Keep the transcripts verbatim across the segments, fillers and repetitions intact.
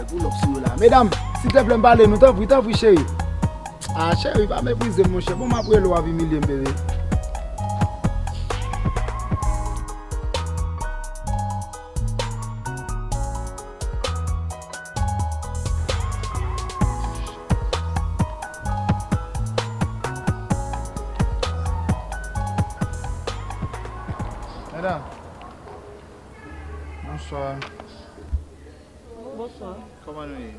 Pou lòk sou yo la. Medam, silteplè, m pale nou, tanpri, tanpri, cheri. Ah, cheri, pa meprize m, monchè. Bon, m ap rele w, w ap imilye m, bebe. Medam, bonswa. Bonswa. Kòman nou ye?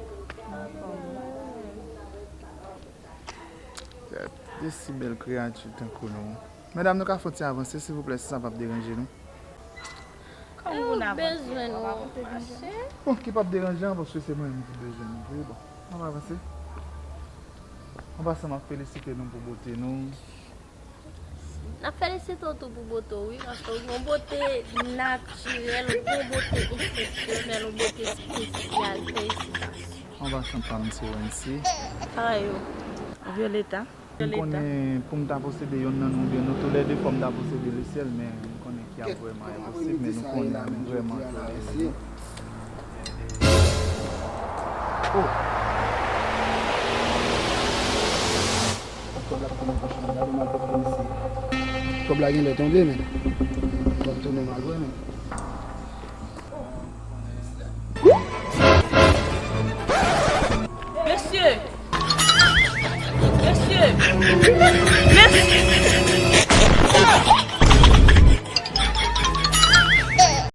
Gad de si bèl kreyati tankou nou. Medam, nou ka fè yon ti avanse, silvouplè, si sa p ap deranje nou. Kòman nou bezwen nou? Bon, ki p ap deranje an, paske se mwen menm ki bezwen nou vre. Bon, n ap avanse. An pasan, m ap felisite nou pou bote nou. N ap felisite w tou pou bote w, wi, paske w gen yon bote natirèl, w gen yon bote eksepsyonèl, yon bote espesyal. Felisitasyon. An pasan, pa m se Wency. Sa yo? Violeta. M konnen pou m ta posede yonn nan nou, oubyen nou toulède, fò m ta posede Lesyèl, men m konnen ki ap vrèman enposib, men nou konnen nou vrèman toulède. Oh! Kòb la ap tounen poch mwen, gade mal pèp vin isi. Kòb la genlè tonbe, men. Kòb tounen mal vre, men. Mesye! Mesye! Mesye!